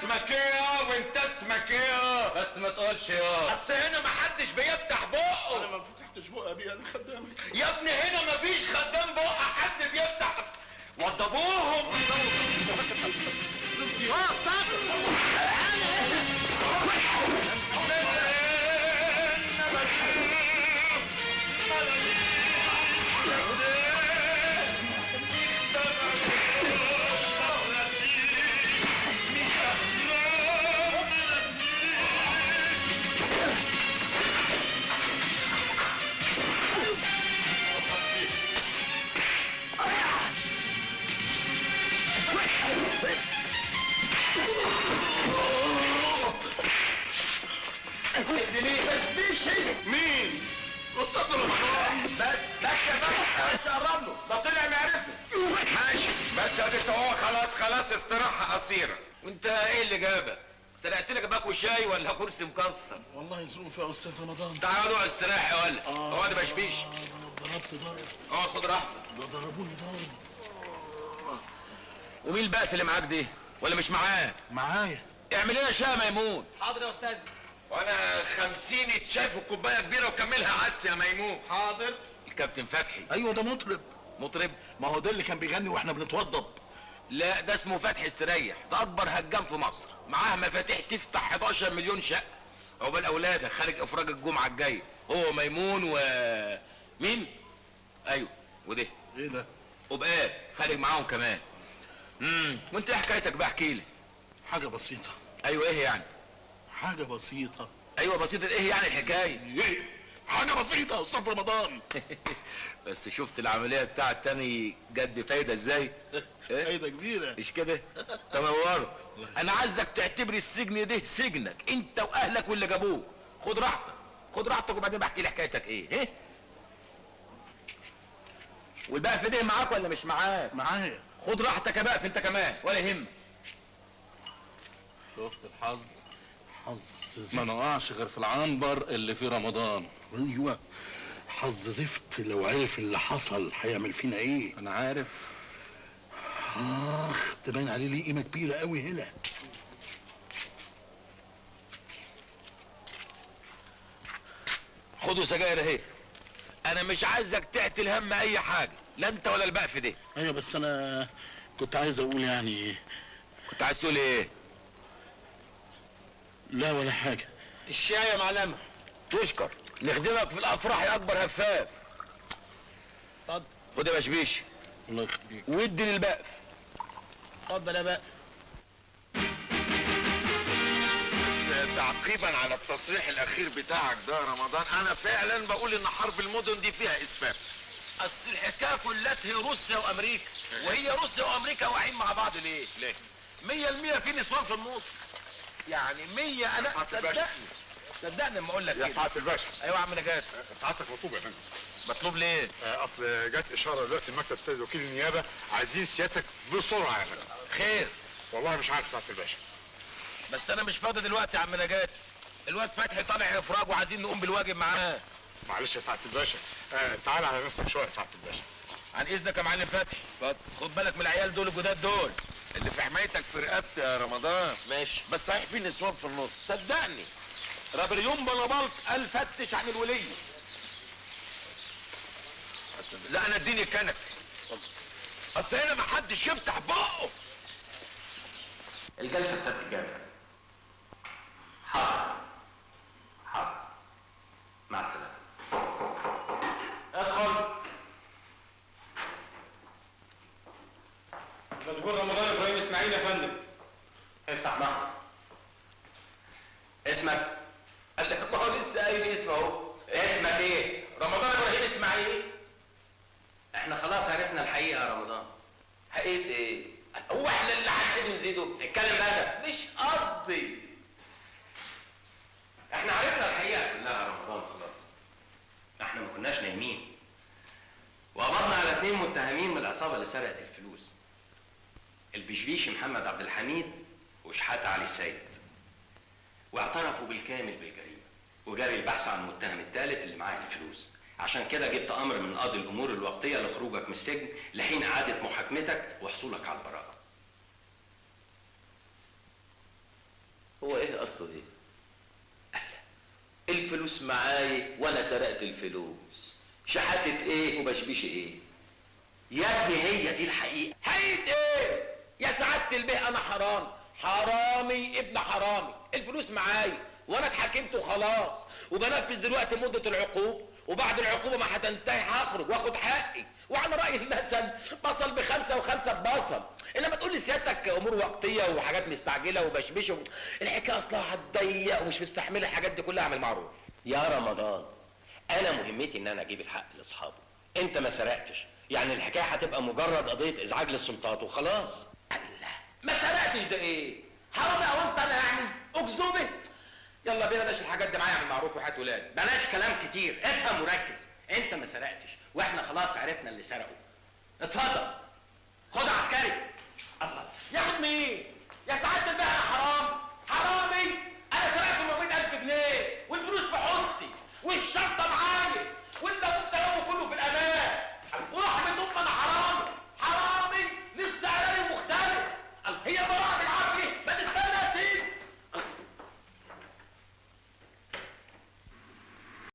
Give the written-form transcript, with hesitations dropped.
اسمك ايه؟ وانت اسمك ايه؟ بس ما تقولش يا اصل هنا ما حدش بيفتح بقه. انا ما فتحتش بقى يا بيه، انا خدامك يا ابني. هنا ما فيش خدام بقه، حد بيفتح. وضبوهم. مين؟ استاذ رمضان. بس بس يا باشا، مش قرب له، ده طلع معرفة. ماشي بس يا دكتور، هو خلاص خلاص استراحة قصيرة. وانت ايه اللي جابك؟ سرقت لك باكو شاي ولا كرسي مكسر؟ والله ظروف يا استاذ رمضان. تعال اقعد استريح يا ولد. اقعد يا بشبيش. انا اتضربت ضرب. اقعد خد راحتك. ده ضربوني ضرب. ومين البقف اللي معاك دي؟ ولا مش معاك؟ معايا. اعمل لنا شاي يا ميمون. حاضر يا استاذ. وانا 50 اتشاف وكوبايه كبيرة وكملها عدس يا ميمون. حاضر. الكابتن فتحي. ايوه ده مطرب. مطرب؟ ما هو ده اللي كان بيغني واحنا بنتوضب. لا ده اسمه فتحي السريح، ده اكبر هجام في مصر، معاه مفاتيح تفتح 11 مليون شقه. عقبال اولادك خارج افراج الجمعة الجاية، هو ميمون و مين؟ ايوه وده. ايه ده؟ وبقال خارج معاهم كمان. وانت ايه حكايتك بقى؟ احكي لي. حاجة بسيطة. ايوه ايه يعني؟ حاجة بسيطة. ايوه بسيطة، ايه يعني الحكاية؟ ايه؟ حاجة بسيطة يا استاذ رمضان. بس شفت العملية بتاعت تاني جد فايدة ازاي؟ فايدة كبيرة مش كده؟ تنورت. انا عايزك تعتبر السجن ده سجنك انت واهلك واللي جابوك. خد راحتك، خد راحتك وبعدين بحكي لي حكايتك ايه. ايه؟ والبقف ده معاك ولا مش معاك؟ معايا. خد راحتك يا بقف انت كمان ولا يهمك. شفت الحظ؟ حظ زفت. ما نقعش غير في العنبر اللي في رمضان. ايوه حظ زفت، لو عرف اللي حصل هيعمل فينا ايه؟ انا عارف. اخ ده باين عليه ليه قيمة كبيرة قوي هنا. خدوا سجاير اهي. انا مش عايزك تعتل هم اي حاجة، لا انت ولا البقف ده. ايوه بس انا كنت عايز اقول يعني. كنت عايز تقول ايه؟ لا ولا حاجة. الشاي يا معلمه. تشكر، نخدمك في الافراح يا اكبر هفاف. اتفضل. خد يا بشبيش. الله يخليك. وادي للبقف. اتفضل يا بقف. بس تعقيبا على التصريح الاخير بتاعك ده يا رمضان، انا فعلا بقول ان حرب المدن دي فيها اسفاف. اصل الحكاية كلها هي روسيا وامريكا، وهي روسيا وامريكا واقعين مع بعض ليه؟ ليه؟ 100% في نسوان في النص. يعني 100. انا صدقني صدقني لما اقول لك يا سعادة الباشا. ايوه يا عم نجاة. سعادتك مطلوب يا فندم. مطلوب ليه؟ اصل جت اشارة دلوقتي المكتب السيد وكيل النيابة، عايزين سيادتك بسرعة يا فندم. خير؟ والله مش عارف سعادة الباشا. بس انا مش فاضي دلوقتي يا عم نجاة، الواد فتحي طالع افراج وعايزين نقوم بالواجب معاه. معلش يا سعادة الباشا، تعال على نفسك شوية يا سعادة الباشا. عن اذنك يا معلم فتحي. اتفضل. خد بالك من العيال دول الجداد دول اللي في حمايتك في رقبتي يا رمضان. ماشي. بس صحيح في نسوان في النص. صدقني رابريون بلبلط قال فتش عن الولية. لا انا اديني كنك. اصل هنا ما حدش يفتح بقه. الجلسة السبت الجاي. حاضر حاضر، مع السلامة. ادخل. مشغول رمضان ابراهيم اسماعيل يا فندم. افتح محضر. اسمك؟ قال لك ما هو لسه قايل اسمه اهو. اسمك ايه؟ رمضان ابراهيم اسماعيل. احنا خلاص عرفنا الحقيقة يا رمضان. حقيقة ايه؟ هو احنا اللي هنعيد ونزيده؟ اتكلم بقى. مش قصدي. احنا عرفنا الحقيقة كلها يا رمضان خلاص. احنا ما كناش نايمين. وقبضنا على 2 متهمين من العصابة اللي سرقت الفلوس. البشبيشي محمد عبد الحميد وشحاته علي السيد. واعترفوا بالكامل بالجريمة، وجاري البحث عن المتهم الثالث اللي معاه الفلوس. عشان كده جبت امر من قاضي الامور الوقتية لخروجك من السجن لحين اعاده محاكمتك وحصولك على البراءة. قصده ايه؟ الفلوس معايا وانا سرقت الفلوس، شحاتة ايه وبشبيش ايه؟ يا ابني هي دي الحقيقة. حقيقة ايه؟ يا سعادة البيه انا حرامي، حرامي ابن حرامي، الفلوس معايا وانا اتحاكمت وخلاص، وبنفذ دلوقتي مدة العقوبة، وبعد العقوبة ما هتنتهي هخرج واخد حقي، وعلى رأي المثل بصل بخمسة وخمسة ببصل، إنما تقول لي سيادتك أمور وقتية وحاجات مستعجلة وبشبشة الحكاية أصلها هتضيق ومش مستحملة الحاجات دي كلها. أعمل معروف يا رمضان، أنا مهمتي إن أنا أجيب الحق لأصحابه، أنت ما سرقتش، يعني الحكاية هتبقى مجرد قضية إزعاج للسلطات وخلاص. الله، ما سرقتش ده إيه؟ حرامي أو أنت أنا يعني؟ أكذوبة. يلا بينا بلاش الحاجات دي معايا، اعمل معروف وحياة ولاد. بلاش كلام كتير، افهم وركز، انت ما سرقتش واحنا خلاص عرفنا اللي سرقه. اتفضل خد عسكري. الله، ياخد مين؟ يا سعادة البيه انا حرام، حرام.